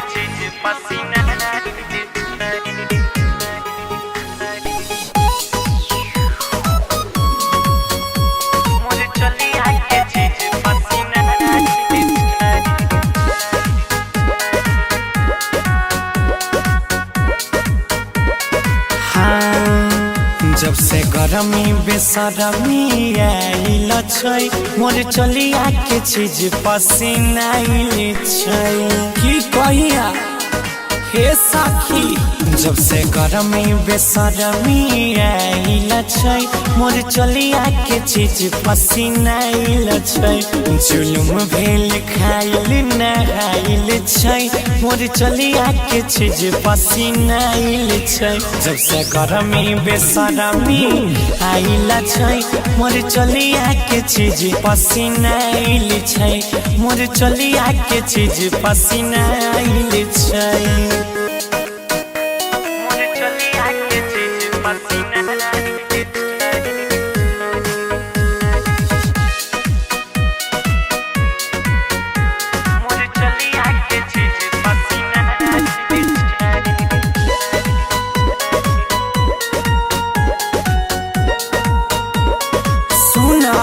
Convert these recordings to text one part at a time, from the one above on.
चीज पसीना। मोर चलिया के चीज पसीना। हाँ, जब से गरमी बेसरमी आइल छै, मोर चलिया के चीज पसीना आइल छै। की कहिया हे साखी, जब से गरमी बेसरमी आइल छै, मोर चलिया के चीज पसीना आइल छै। जुलुम भेल खाइल नहाइल छै, मोर चलिया के चीज पसीना आइल छै। जब से गरमी बेसरमी आइल छै, मोर चलिया के चीज पसीना आइल छै। मोर चलिया के चीज पसीना आइल छै। मोर चलिया के चीज पसीना। मोर चलिया के चीज पसीना। सुना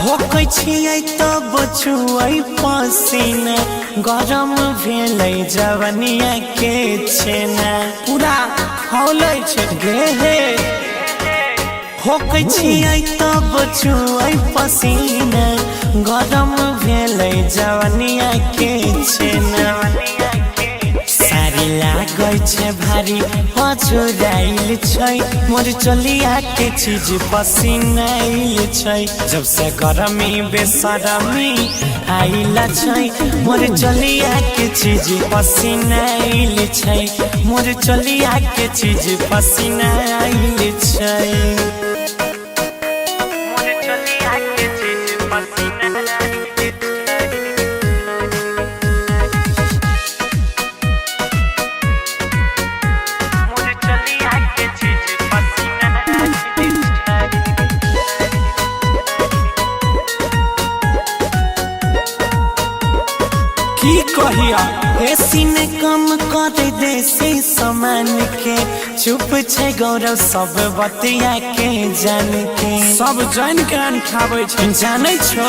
होकै छियै तब छुयै पसीना, गरम भेलै जवनिया के छेना। पूरा हौलै छै गे हे। होकै छियै तब छुयै पसीना, गरम भेलै जवनिया के छेना। सारी लागै छै भारी पछुराइल छै, मोर चलिया के चीज पसीना आइल छै। जब से गरमी बेसरमी आइल छै, मोर चलिया के चीज पसीना आइल छै। मोर चलिया के चीज पसीना आइल छै। मोर चलिया के चीज पसीना। मोर चलिया के चीज पसीना। की कहिया एसी ने कम कर देसी सामान के, चुप छै गौरव सब बतिया के जान के। सब जान के अनठाबै छै। जानै छो,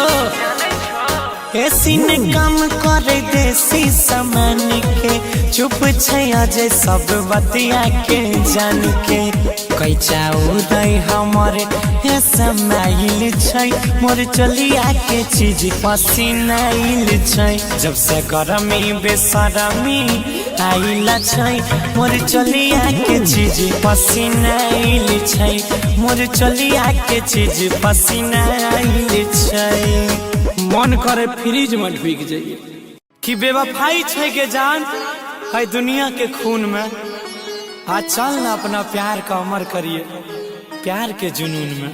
एसी ने कम कर देसी सामान के, चुप छै अजय सब बतिया के जान के। कैचा उदय हमर हे समाइल छै, मोर चलिया के चीज पसीना आइल छै। जब से गरमी बेसरमी आइल छै, मोर चलिया के चीज पसीना आइल छै। मोर चलिया के चीज पसीना आइल छै। मन करे फ्रिज में ढुकि जाइए। कि बेवफाई छै के जान है दुनिया के खून में, आ चल ना अपना प्यार का अमर करिए प्यार के जुनून में।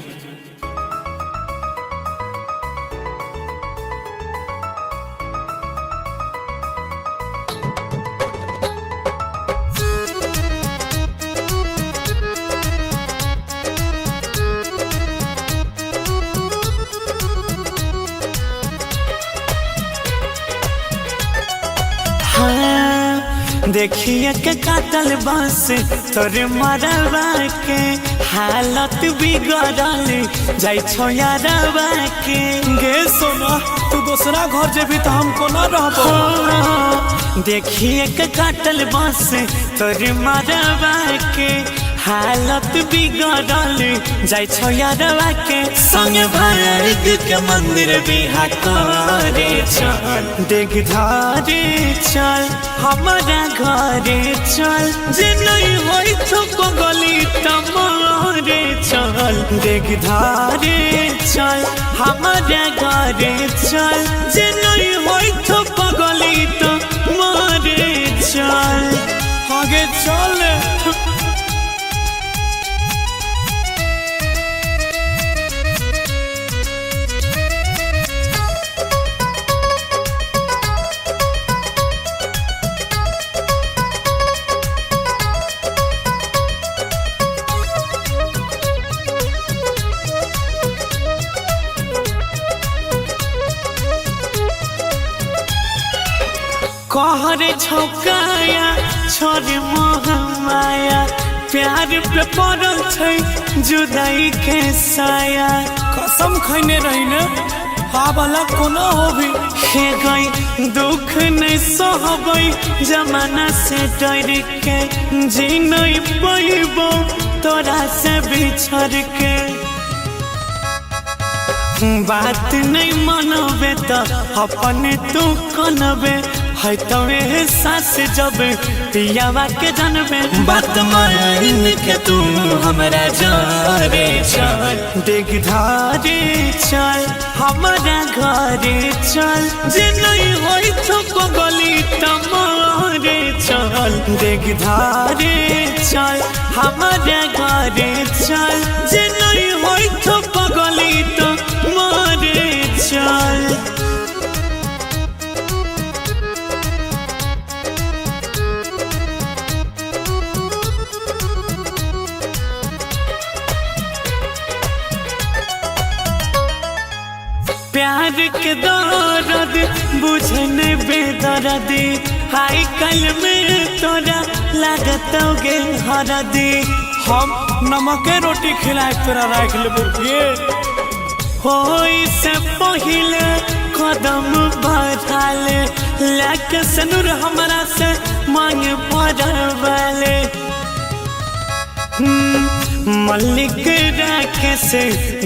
हाँ, देखिए के काटल बांस तोर मरवा के, हालत बिगड़ल जाइ छौ यारवा के। गे सोना, तू दोसरा घर जेबी तऽ हम कोना रहबो? हो, देखिए के काटल बांस तोर मरवा के, हालत बिगड़ल जाइ छौ यारवा के। संग भाग के मंदिर बिहा करे चल, देख धारे चल हमारा घरे चल, जे नहीं होई तो गली तमारे चल। देख धारे चल हमारा घरे चल, जे नहीं होई तो गली तमारे चल। आगे चल। कहरे छौकाया छोड़ मोह माया, प्यार पे पड़ल छै जुदाई के साया। कसम खैने रही ने आब अलग कोनो होभी। हे गई दुख नहीं सहबै जमाना से डर के, जी नहीं पैबो तोरा से बिछड़ के। बात नहीं मनबे त अपन तू कनबे, है तवे सास जब पियावा के जनबे। बात मान के तू हमरा जारे चल, देख धारे चल हमरा घरे चल, जे नहीं होई तो गली तमारे चल। देख धारे चल हमरा घरे चल, जे नहीं होई तो गली तमारे चल। प्यार के दर्द बुझने बेदर्दी, हाई कल में तोरा लागत गे हरदी। हम नमके रोटी खिलाए तोरा राख लेबो ये। होई से पहिले कदम बढ़ाले, लाके सनुर हमरा से मांग पड़वाले। मल्लिक राखे से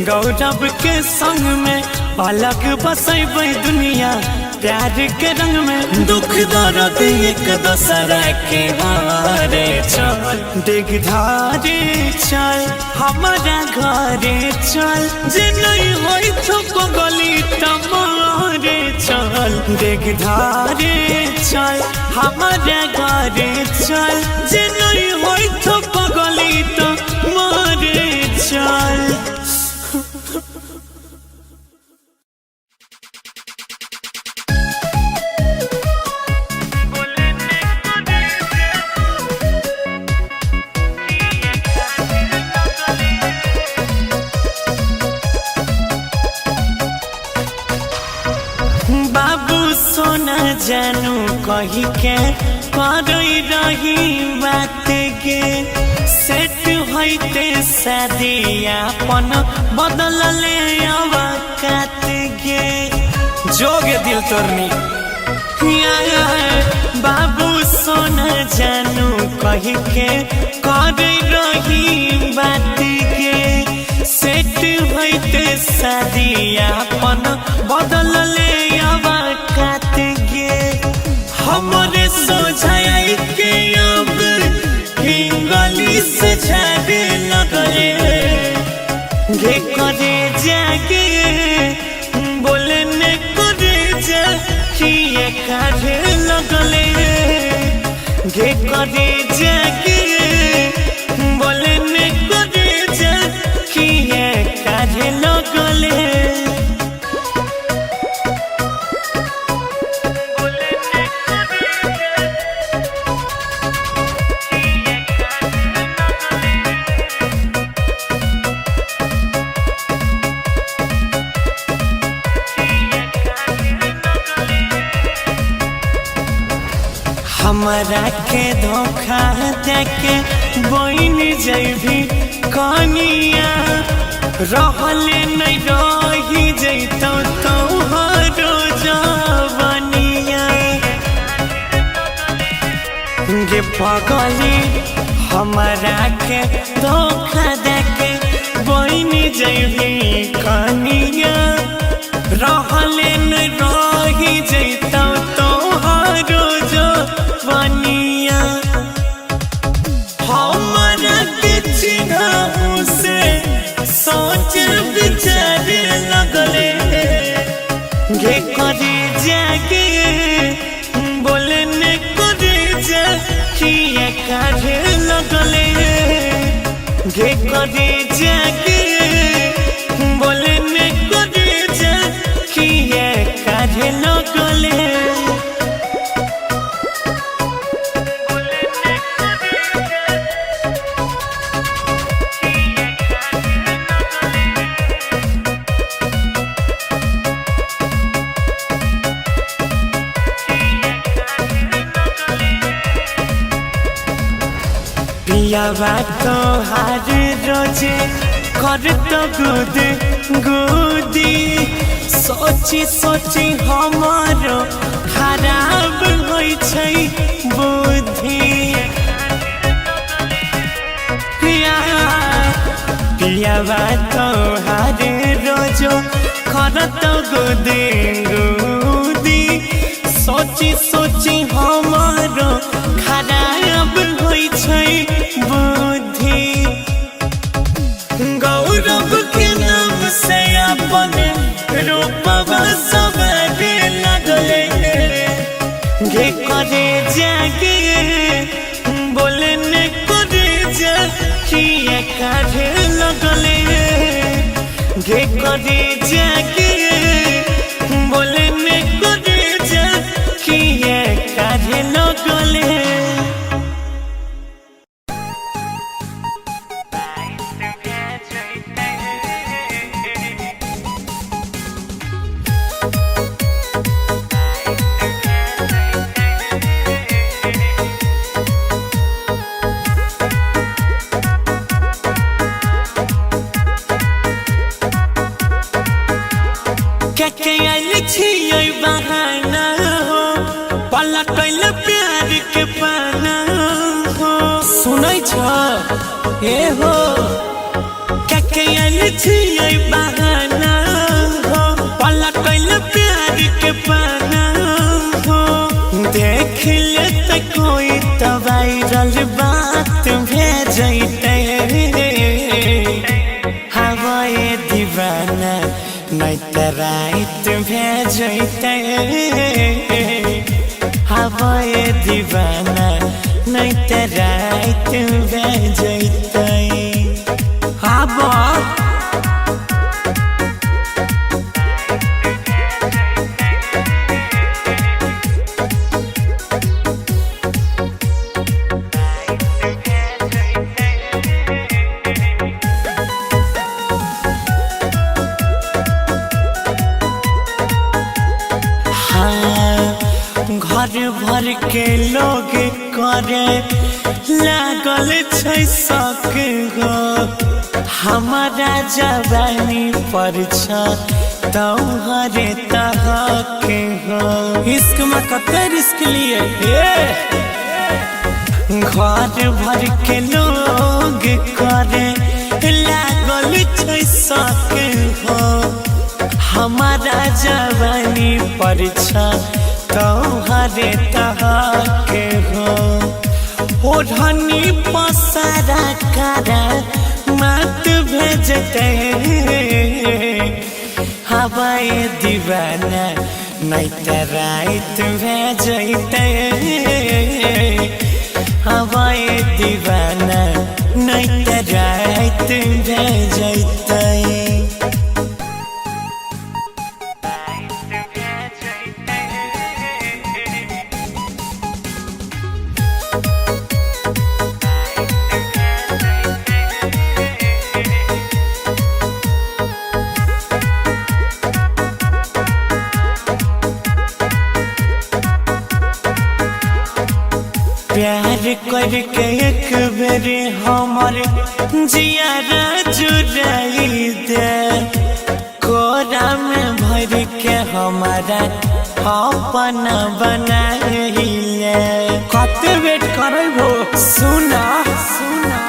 गौरव के संग में अलग बसैबै दुनिया प्यार के रंग में। दुख दर्द एक दोसरा के हारे चल, देख धारे चल हमरा घरे चल, जे नहीं होई तो गली तमारे चल। देख धारे चल हमरा घरे चल, जे नहीं होई तो गली तमारे चल। बाबू सोना जानू कही के करई रही बात के, सेट होइते शादी अपन बदल ले अवकात के। जोगे दिल तोरनी बाबू सोना जानू कही के करई रही बात के, सेट होइते शादी अपन बदल ले अवकात के। हमरे सोझाई के अब इंगली से झाड़े लगले, घे करे जाके बोले ने करे जा किए काढ़े लगले। घे करे जाके बोले ने करे जा किए काढ़े लगले। हमरा के धोखा देके बन जैभी कनिया, रहले नहीं रही जैतौ तोहरो जवनिया। गे पगली हमरा के धोखा देके बन जैभी कनिया, रहले नहीं रही जैतौ तोहरो जवनिया। हमरा के चिन्हू से सोच विचार लगले, घे करे जाके बोले ने करे जा किए काढ़े लगले। घे करे जाके बोले ने करे जा किए काढ़े लगले। पियावा तोहार रोजे कर तो गुद गुदी, सोची सोची हमारो खराब होइ छै बुद्धि। पियावा तोहार रोजो कर तो गुद गुदी, सोची सोची हमारो खराब होइ छै बुद्धि। गौरव के नाम से अपन रूपवा सवारे लगले, घे करे जागे बोले ने करे जा किया काढ़े लगले, घे करे जागे बोले ने करे जा किया काढ़े लगले। के आइल छियै बहाना हो, पलटल प्यार के पाना हो। सुनै छ ए हो, के आइल छियै बहाना हो, पलटल प्यार के पाना हो। देख ले त कोई त वायरल बात भेजैतै, हवाए दीवाना नहीं त रात भेजैतै, हवाए दीवाना नहीं त रात भेजैतै। आब हाँ, घर भर के लोग करे लागल छै शक गो, हमारा जवानी पर छ तोहरे तहक हो। इश्क में कते रिस्क लिए हे, घर भर के लोग करे लागल छै शक हो, हमारा जवानी पर छ तोहरे तहक हो। ओढ़नी पसारा करा मत भेजते, हवाए दीवाना नहीं त रात भेजते, हवाए दीवाना नहीं त रात भेजते। प्यार करके एक बेर हमर जियारा जुड़ाई दे, कोरा में भर के हमारा अपन बनाई ले। कते वेट करबो सुना सुना,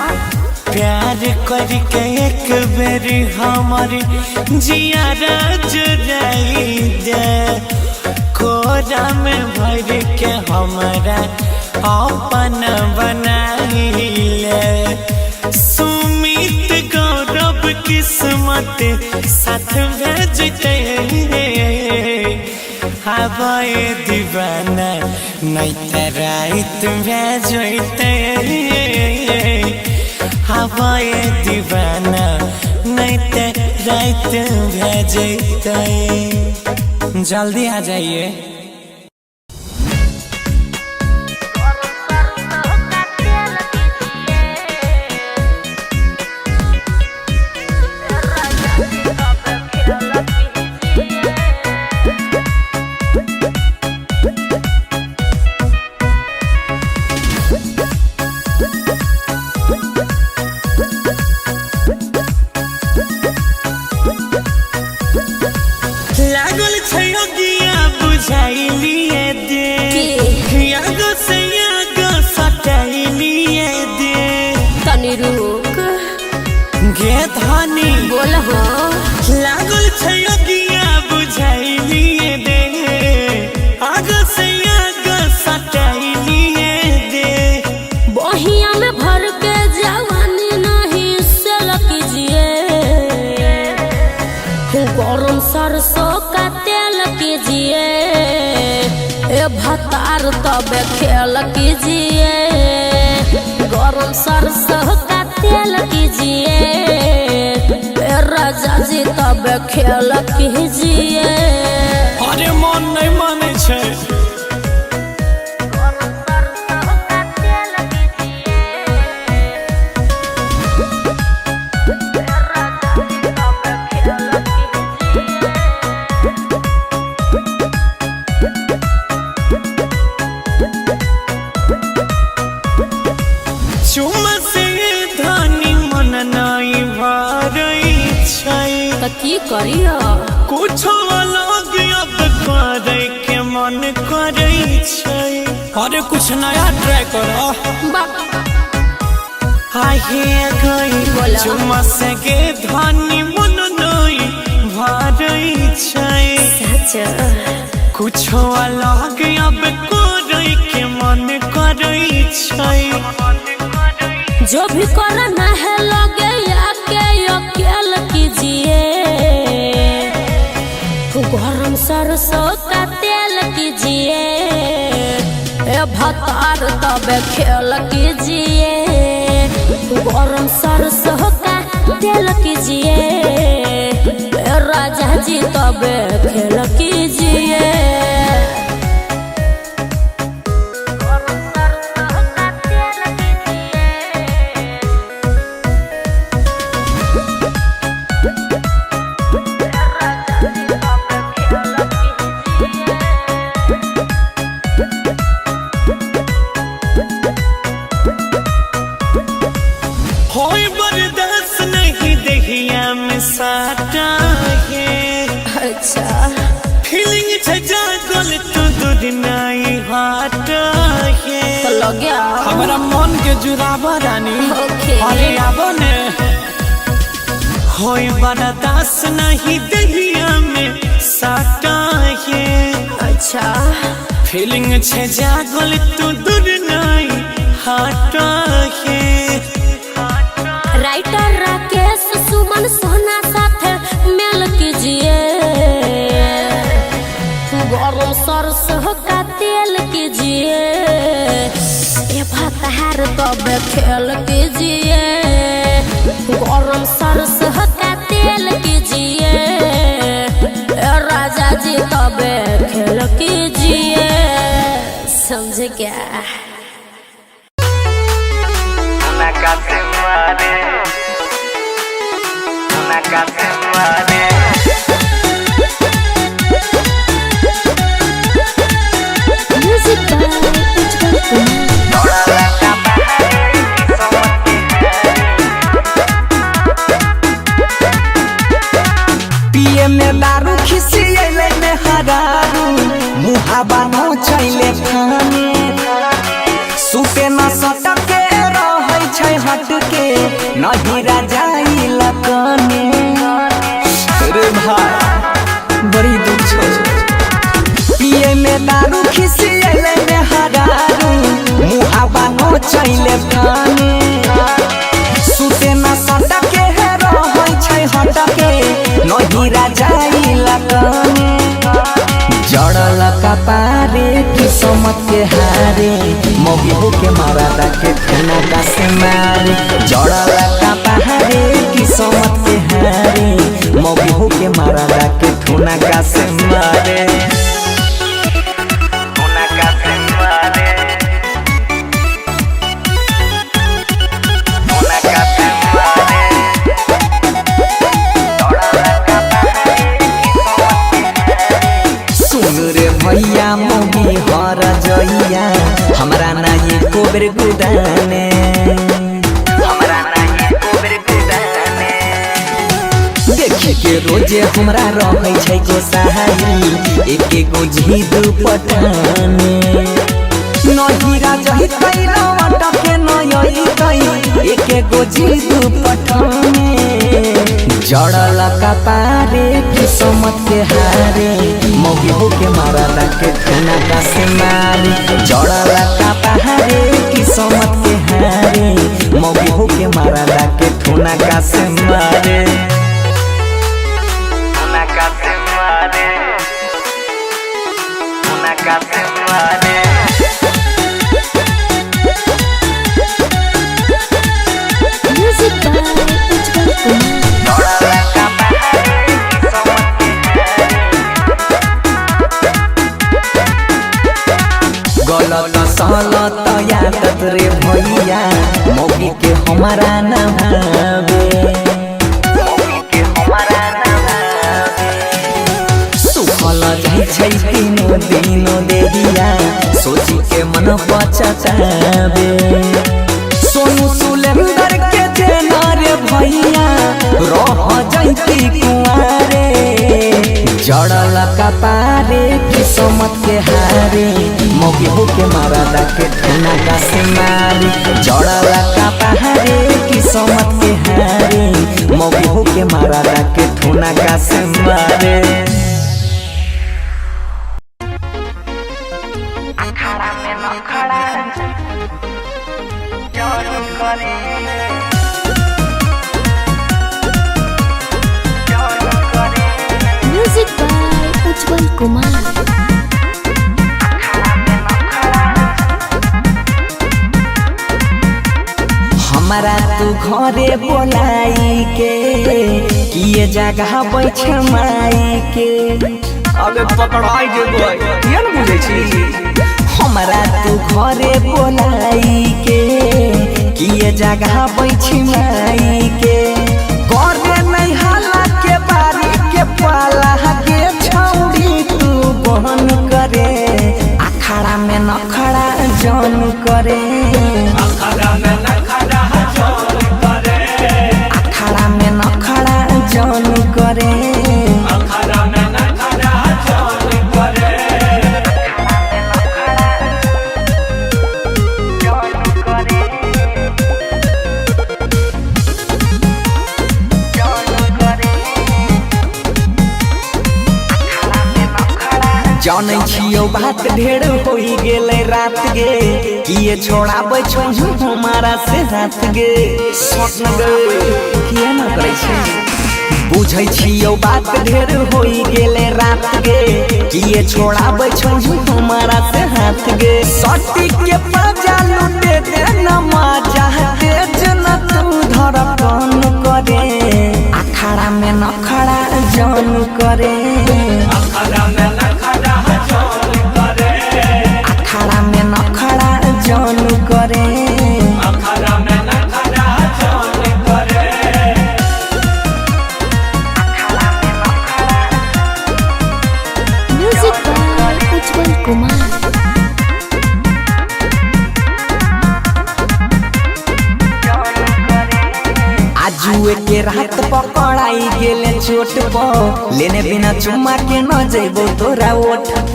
प्यार करके एक बेर हमर जियारा जुड़ाई दे, कोरा में भर के हमारा अपन बनाई ले। सुमित गौरव किस्मत साथ भेजते, हवाए दीवाना नहीं त रात भेजते, हवाए दीवाना नहीं त रात भेजते। जल्दी आ जाइए। Thank भतार तबे खेल कीजिए, गरम सरसों का तेल कीजिए, ए राजा जी तबे खेल कीजिए। अरे मन नहीं मानै छै। गरम सरसों का तेल कीजिए, ए राजा जी तबे खेल कीजिए। चुमा से धानी मन नहीं भरै छै। त की करियो? कुछो अलग अब करे के मन करै छै। अरे कुछ नया ट्राई करो। बाप आहे गई बोला। चुमा से गे धानी मन नहीं भरै छै। सच? कुछो अलग अब करे के मन करै छै। जो भी करना है लगे आके अकेल कीजिए, गरम सरसों का तेल कीजिए, ए भतार तबे खेल कीजिए, गरम सरसों का तेल कीजिए, ए राजा जी तबे खेल कीजिए। गरम सरसों का तेल कीजिए, होय बर्दाश्त नहीं दहिया में साटा है। अच्छा। फीलिंग छै जागल तू दूर नहीं हटा है। तो लग गया। हमरा मन के जुड़ावा रानी। ओके। अरे आबो ने। होय बर्दाश्त नहीं दहिया में साटा है। अच्छा। फीलिंग छै जागल तू दूर नहीं हटा है। राइटर राकेश सुमन सोना साथ मेल कीजिए, गरम सरसों का तेल कीजिए, ए भतार तबे खेल कीजिए, गरम सरसों का तेल कीजिए, ए राजा जी तबे खेल कीजिए। समझे क्या? Una casa muere, una casa muere. Music by Ujjwal Kumar. Toda la capa पिए में दारू खिसियले में हरारू मुहाबा नो चैले थाने सुते न सटके रहै छै हटके नहीं राजाई लकने। रे भाई बड़ी दुख छौ। पिए में दारू खिसियले में हरारू मुहाबा नो चैले थाने सुते न सटके रहै छै हटके नहीं राजाई लकने। जड़ल कपारे किस्मत के हारे मौगी के मारा के खाना का से मारे। जड़ल कपारे किस्मत के हारे मौगी के मारा के ठुना का से मारे। una casa muere, una casa muere. Toda la capa सुन रे भैया मौगी हर जइया हमरा ना एको बेर गुदाने। हमरा नहीं कोबर गुदाने। देखे के रोजे हमरा रहै छै गोसाई एके गो झीद पटाने। नहिरा जहितै लवटके नयइतै एके गो झीद पटाने। जड़ल कपारे किस्मत के हारे मौगी के मारा के ठुना का से मारे। जड़ल कपारे किस्मत के हारे मौगी के मारा के ठुना का से मारे। Una casa muere, una casa muere. मारे। म्यूजिक बाय उज्जवल कुमार। गलत सलत यादत रे भैया मौगी के हमारा न भावे। सुखल जाइ छै दिनो दिनो देहिया सोची के मन पचतावे। सोनू सुलेंदर के जेना रे भैया रह जैती कुआरे। जड़ल कपारे किस्मत के हारे मौगी हो के मारा के ठेना का से मारे। जड़ल कपारे किस्मत के हारे मौगी हो के मारा के ठेना का से मारे। अखाड़ा में नखड़ा जरूर करे, जरूर करे। म्यूजिक बाय उज्जवल कुमार। अखाड़ा में नखड़ा। हमारा तू घरे बोलाई के किए जगह बैठमाई के अबे पकड़ाई जेबै किया न बुझै छी। हमारा तू घरे बोलाई के किए जगह बैठमाई के करे नहीं हाला के बारी के पाला के छौड़ी तू बहन करे। अखाड़ा में नखड़ा जन करे, अखाड़ा में नखड़ा जन करे। जरूर करे, जरूर करे। अखाड़ा में नखड़ा। जानै छियौ बात ढेर होई गेलै रात गे किए छोड़ाबै छौ हमारा से हाथ गे सट न गे किए न करै छै। बुझै छियौ बात ढेर होई गेलै रात गे किए छोड़ाबै छौ हमारा से हाथ गे। सटी के पाजा लुटे दे न मजा तेज न तू धड़कन करे। अखाड़ा में नखड़ा जन करे, अखाड़ा में नखड़ा जन करे। म्यूजिक बाय उज्जवल कुमार। आजुए के रात पकड़ाई गेले चोट प लेने बिना चुम्मा के न जइबो तोरा ओठ प।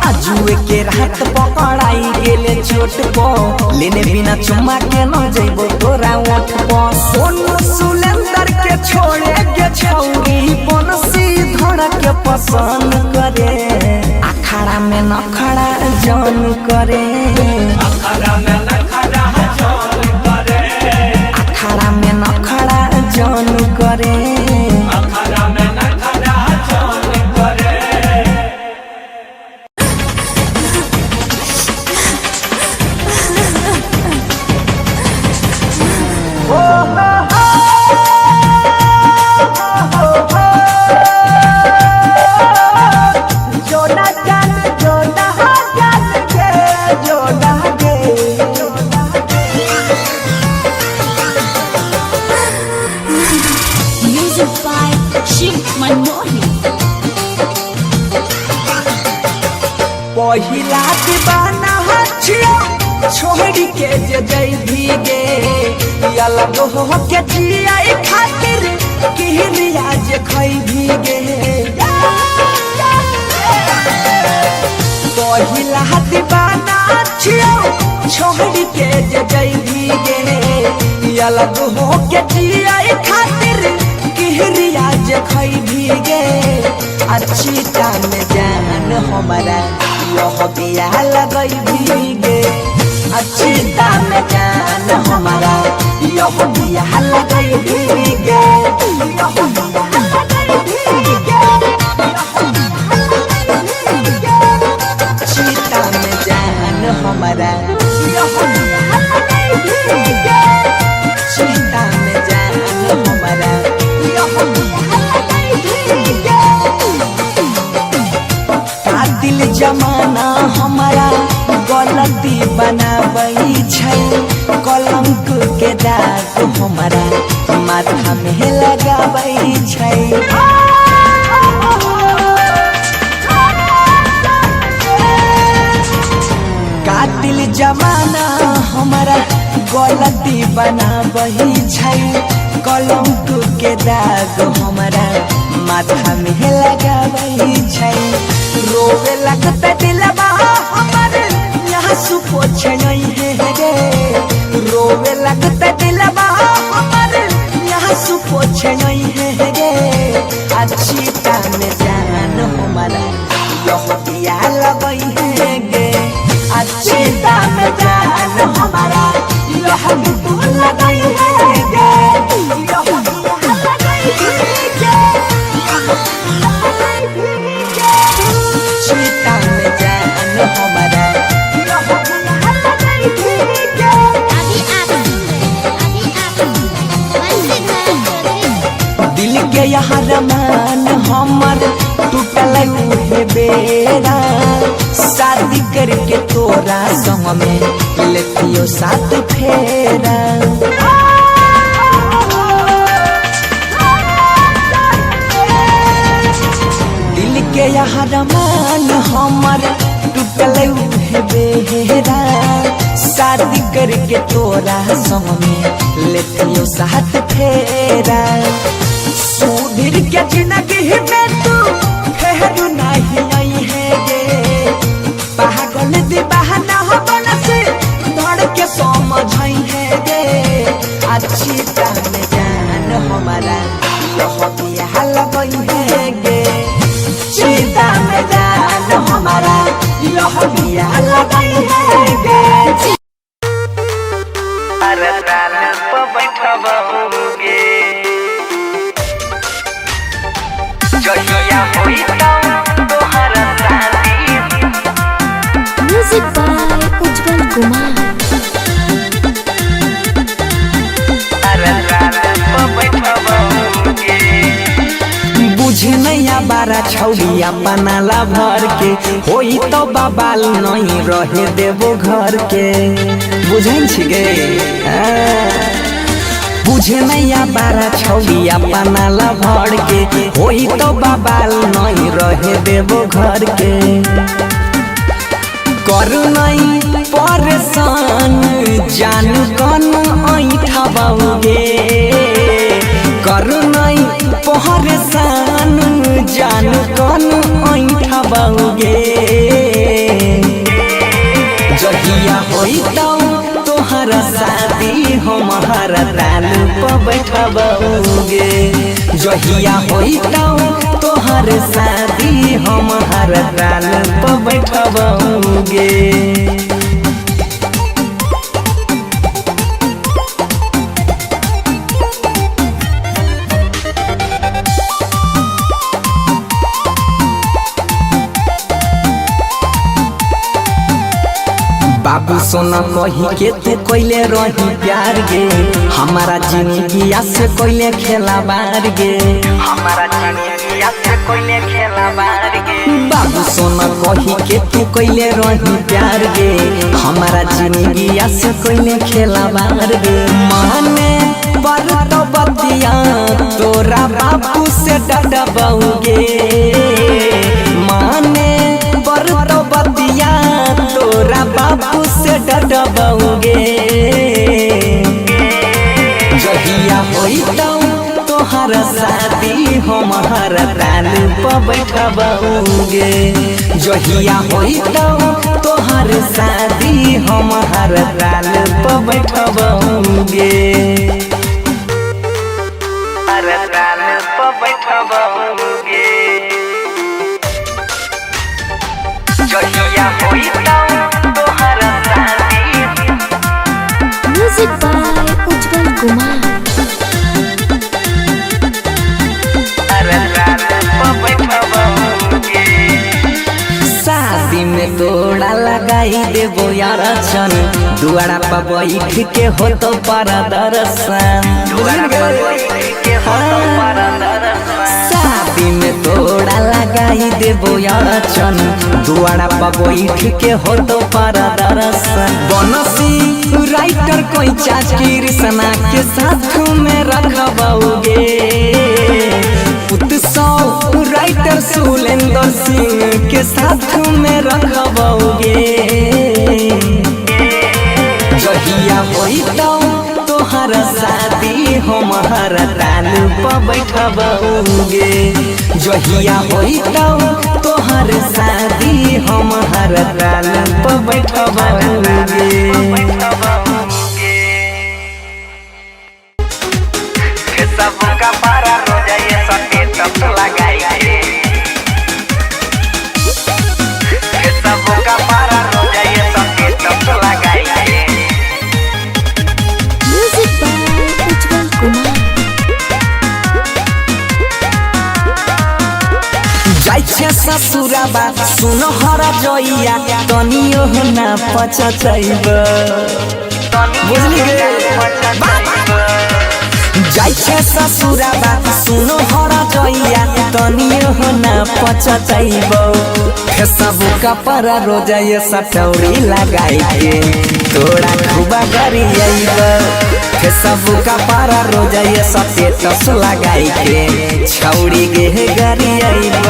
आजुए के रात पकड़ाई गेले चोट प लेने बिना चुम्मा के न जइबो तोरा ओठ प। सोनू सुलेंदर के छोड़े के छौरी बनसी धड़ के पसंद करे। अखाड़ा में नखड़ा जन करे, अखाड़ा में नखड़ा जन करे। Music by Shiv Manmohan. पहिला दीवाना छियो छोड़ी के जे जइभी गे अलग हो के जियाई खातिर किहरिया जे खइभी गे। पहिला दीवाना छियो छोड़ी के जे जइभी गे अलग हो के जियाई खातिर किहरिया जे खइभी गे। अच्छी टान जान हमारा यह बिया लगई गे। अच्छी टान जान हमारा यह बिया लगई गे। यह बिया लगई गे। कातिल जमाना हमारा गलती बनाबै छै, कलंक के दाग हमारा माथा में लगाबै छै। कातिल जमाना हमारा गलती बनाबै छै, कलंक के दाग हमारा माथा में लगाबै छै। रोवे लगता दिलवा हमर यहाँ सुपोछ नहीं है गे, रोवे लगता दिलवा हमर यहाँ सुपोछ नहीं है गे। अच्छी में जान हमारा यह दिया लगई है गे, अच्छी में जान हमारा यह लगई है गे, यह लगई है गे। सीता में जान हमारा यह लगई है गे। अभी आप सुन रहे हैं, अभी आप सुन रहे हैं बंसीधर चौधरी। दिल के यहाँ रमान हमर टूटल उहे बेरा, शादी करके तोरा संग में लेतियो सात फेरा। दिल के यहाँ रमान हमर टूटल उहे बेरा, शादी करके तोरा संग में लेतियो सात फेरा। सुधीर के जिंदगी में तू फेर नहीं आई है गे, पागल दीवाना बन से धड़ के समझ है गे। अच्छी में जान हमारा यह बियाह लगई है गे, चिता में जान हमारा यह बियाह लगई है गे। अरे ताल पर बैठबोगे जहिया होई तोहर शादी। म्यूजिक बाय उज्जवल कुमार। अरे ताल पर बैठबोगे बुझे नैया बारा छौड़िया पनाला भर के, होई तो बबाल नहीं रहे देबो घर के। बुझै छी गे, बुझे नैया बारा छौड़िया पनाला भर के, होई तो बबाल नहीं रहे देबो घर के। करू नहीं परेशान जान कन ऐठा बाउगे, करू नहीं परेशान जान कन ऐठा बाउगे। जहिया होई तौ तोहर शादी हमार ताल पर बैठबौगे, जहिया होई तौ तोहर शादी हमार ताल पर बैठबौगे। बाबू सोना कही के तू कैले रही प्यार गे, हमारा जिंदगी से कैले खेला बार गे, हमारा जिंदगी से कोइले खेला बार गे। बाबू सोना कही के तू कैले रही प्यार गे, हमारा जिंदगी से कैले खेला बार गे। माने पर तो बतिया तोरा बाबू से डडबौगे, माने पर तो बतिया तोरा बाबू से डडबौगे। जहिया होई तौ तोहर शादी हमार ताल पर बैठबौगे, जहिया होई तौ तोहर शादी हमार ताल पर बैठबौगे। अरे ताल पर बैठबोगे जहिया होई तोहर शादी। म्यूजिक बाय उज्जवल कुमार। अरे ताल पर बैठबोगे शादी में तोड़ा लगाई देबो यार चन, दुआरा पर बैठ के हो तो पर दर्शन। दुआरा पर बैठ के हो तो पर दर्शन। शादी में तोड़ा लगा लगाई देबो अड़चन, दुआरा पर बैठ के हो तो पर दर्शन। बनसी राइटर कोई चाची कृष्णा के साथ में रखबौगे, उत्सव राइटर सुलेंद्र सिंह के साथ में रखबौगे। जहिया होई तो तोहर शादी हमार तालू पर बैठबौगे, जहिया होई तो तोहर शादी हमार तालू पर बैठबौगे। सबका पारा रोजा ये सटे तब लगाई के, सबका पारा रोजा ये सटे तब लगाई के। म्यूजिक बाय उज्जवल कुमार। जाइ छे ससुराबा सुन हरा जइया, तनियो ना पचतैब, बुझली गे। जाइ छे ससुराबा सुन हरा जइया, तनियो ना पचतैब। फेसबुक पर रोजा ये सटौरी लगाई के तोरा खुबा गरियैब। फेसबुक पर रोजा ये स्टेटस लगाई के छौरी गे गरियैब।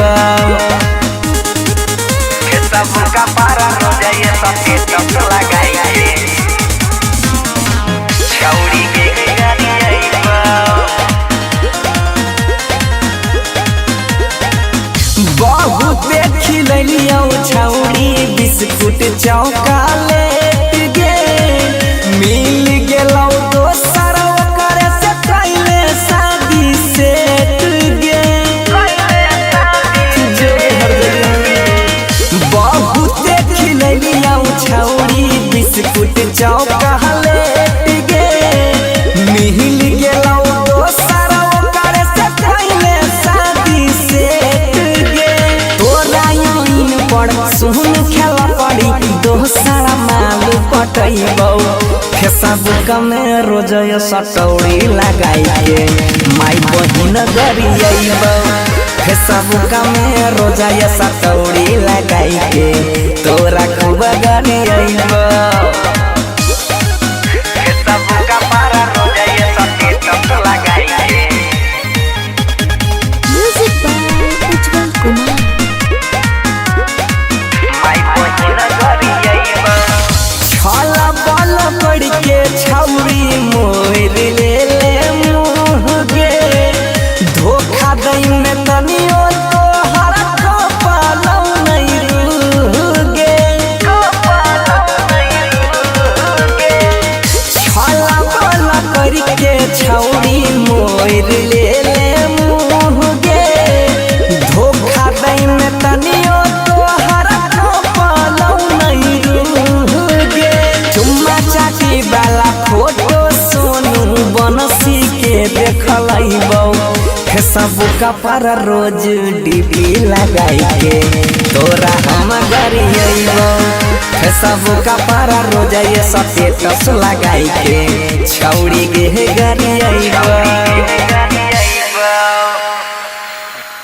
सबका पारा रोजा ये सटे तब लगाई के, छौरी के गरियैब। बहुते खिललियौ छौरी बिस्कुट चॉकलेट गे, मिल गेलौ दोसर ओकर से कैले शादी सेट गे। बहुते खिललियौ छौरी बिस्कुट चॉकलेट गे, मिल गेलौ दोसर ओकर से कैले शादी सेट गे। तोरा आइन पर सुन खेला पड़ी दोसर माल पटैबौ। फेसबुक में रोज सटौरी लगाई के माई बहिन गरियैबौ। फेसबुक में रोज सटौरी लगाई के तोरा खूब गरियैबौ। सबका पारा रोजा ये सटे तब लगाई के। म्यूजिक बाय उज्जवल कुमार। माई बहिन गरियैब। छाला बाल पड़ के छौरी मोर ले ले मुँह गे, धोखा दई में तनियो तोहर कपालौ नहीं रूगे। छाला बाल करके छौरी मोर ले ले मुँह गे, धोखा दई में तनियो तोहर कपालौ नहीं रूगे। चुम्मा चाटी वाला फोटो सोनू बनसी के देखलैबौ। फेसबुक पर रोज डीपी लगाई के तोरा हम गरियैबौ। फेसबुक पर रोज ये स्टेटस लगाई के छौरी गे गरियैबौ।